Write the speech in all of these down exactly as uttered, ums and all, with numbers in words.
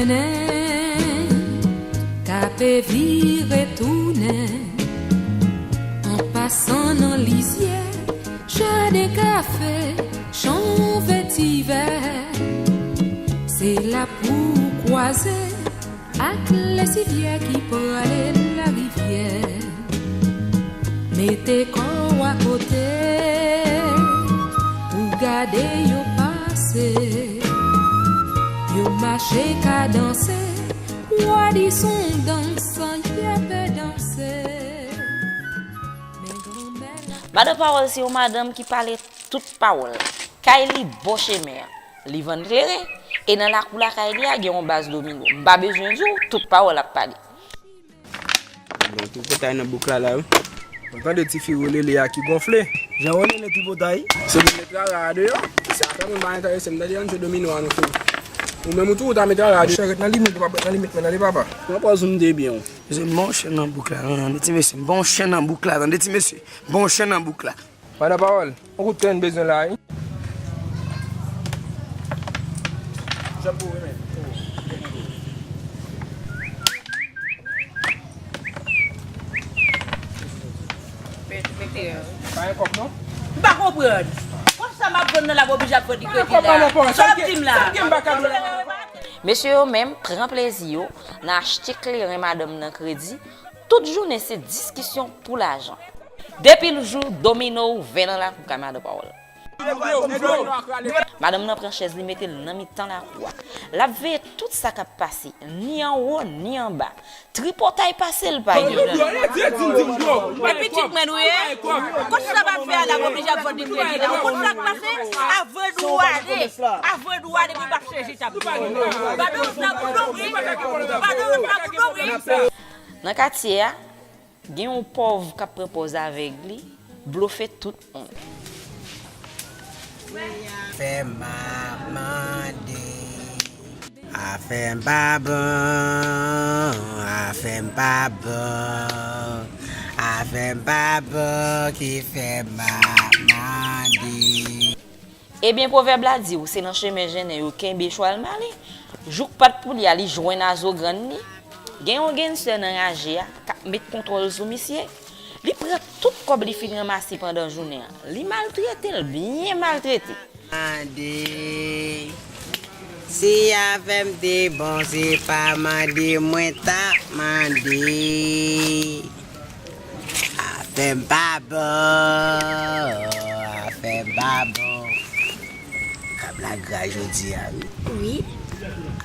Tounen, k ape vire tounen, an pasan nan lizyè, jaden kafe, chan vetivè. Se la pou w kwaze ak lesivyè ki prale larivyè. Mete kò w akote pou gade yo pase. Yo mache kadanse, w a di s on dans, y ape danse. Men granmè la Madan Pawòl se yon madanm ki pale tout pawòl. Kay li bò chemen an. Li vann kleren. E nan lakou lakay li a, gen yon baz domino. M pa bezwen di w, tout pawòl ap pale. Bon, tripotay nan bouk la, la, wi. Mwen tande tifi Rolele a ki gonfle. Jan Rolele tripotay. Se pou met rara a deyò. Kisa fè moun pa enterese m? Tande, ann jwe domino a nou fini. Ou menm ou tou, ou ta met rara a deyò. Chè, ret nan limit, ou pa ret nan limit mwen, tande papa. Pran pòz ou m te byen, wi. Mesye, m ba w chen nan bouk la, tande ti mesye. M ba w chen nan bouk la, tande ti mesye. M ba w chen nan bouk la. Madan Pawòl, yon kout kè n bezwen la, wi. Chapo, wi, men. Pa gen kòb, non? M pa konprann. Kòb sa m ap vann nan la, m oblije ap vann li kredi la. Sa w ap di m la? Sa w ap di m la? Mesye yo menm pran plezi yo nan achte kleren madanm nan kredi. Tout jounen se diskisyon pou lajan. Depi l jou domino ouvè nan lakou kay Madan Pawòl. Madanm nan pran chèz li mete l nan mitan lakou a. L ap veye tout sa k ap pase, ni anwo, ni anba. Tripotay pase l pa ye. E pitit mwen nou ye? Kòb sa m ap fè a la, m oblije ap vann li kredi la. Ou konn sa k pase? Avwe dou ale. Avwe dou ale, mwen p ap chanje tab. Gade yon sa pou nou wi. Gade yon sa pou nou wi. Nan katye a, gen yon pòv k ap pran pòz avèg li, blofe tout moun. Afè m ap mande. Afè m pa bon, afè m pa bon, afè m pa bon ki fè m ap mande. Ebyen, pwovèb la di w, se nan chemen jennen yo kenbe chwal male. Jouk pat pouli a, li jwenn azo grann li. Gen yon gangstè nan raje a k ap met kontwòl sou misye. Li pran tout kòb li fin ranmase pandan jounen an. Li maltrete l, byen maltrete. Mande. Si afè m te bon, se pa mande mwen t ap mande. Afè m pa bon, afè m pa bon. Kab la gra jodi a, wi. Wi.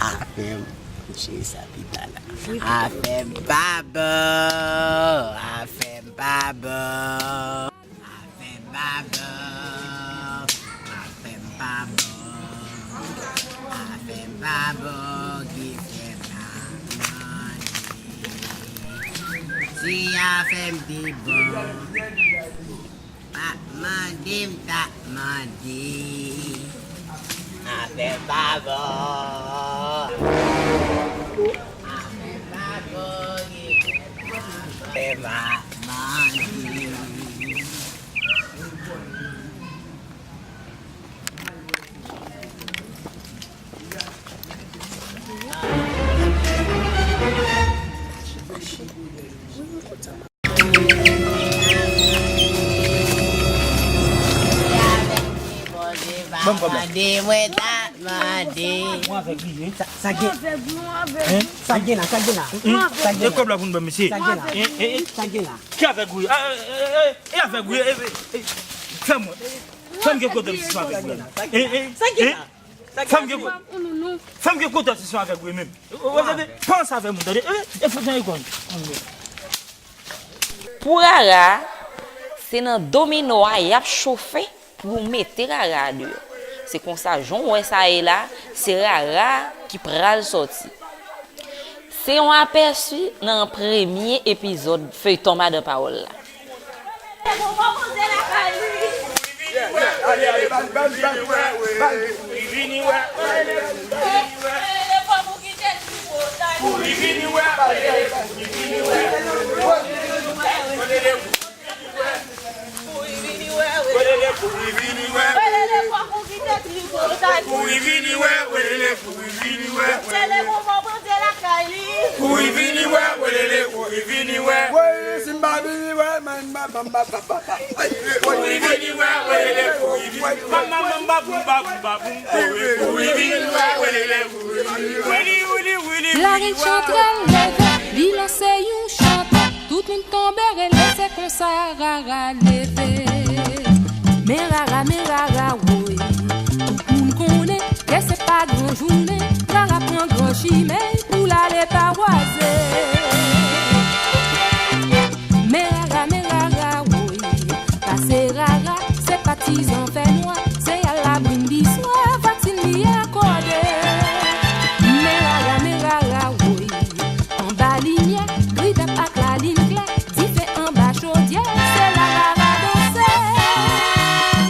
Afè m, kouche sa pita la. Wi, pita. Afè m pa bon, afè m pa bon. Afè m pa bon, afè m pa bon, afè m pa bon, ki fè m ap mande. Si afè m te bon, pa mande m t ap mande. Afè m pa bon. Afè m pa bon, ki fè m ap mande. Ban m kòb la. Mande mwen ta mande. Mwen avèg li ye. Sa, sa gen. Hein? Sa gen la, sa gen la. Hein? Sa gen la. E kòb la pou n ban mesye. Sa gen la. Hein, hein, hein. Sa gen la. Ki avèg ou ye? Ah, eh, eh, eh, eh, avèg ou ye? Eh, eh, eh, fè mwen. Fè m gen kontèk sou avèg ou ye. Hein, hein, hein. Fè m gen, fè m gen kontèk sou avèg ou ye menm. Ou, ou, ou, panse avè moun, tande. Eh, eh, fò jan e konn. Pou rara, se nan domino a y ap chofe pou yo mete rara a deyò. Se konsa, jan w wè sa ye la, se rara a ki pral sòti. Se yon apèsi nan premye epizòd feyton Madan Pawòl la. Kouri vini wè, kouri vini wè, kouri vini wè, kouri vini wè, kouri vini wè, kouri vini wè, kouri vini wè, kouri vini wè, kouri vini wè, kouri vini wè, kouri vini wè, kouri vini wè, kouri vini wè, kouri vini wè. Larenn chante leve, li lanse yon chante. Tout moun tonbe rele, se konsa rara leve. Men rara, men rara, woy. Tout moun konnen ke se pa gran jounen. Rara pran gran chimen pou l ale pa waze. Men rara, men rara, woy. Pase rara, se patizan fè nwa. Se al la brindiswa, vaksin li akòde. Men rara, men rara, woy. Anba limyè, gridap ak lalin klè. Dife anba chodyè, se la rara danse.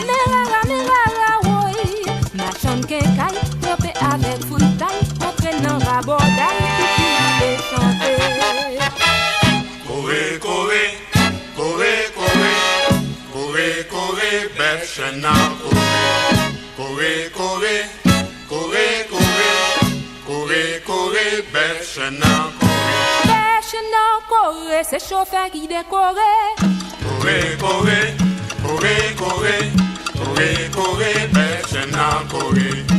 Men rara, men rara, woy. Machann kenkay, tranpe avèk fritay, antre nan rabòday, pipi ale chante. Kore, kore, kore, kore, kore, kore, bèf chenn nan kore. Kore, kore, kore, kore, kore, kore, bèf chenn nan kore. Bèf chenn nan kore, se chofè ki dekore. Kore, kore, kore, kore, kore, kore, bèf chenn nan kore.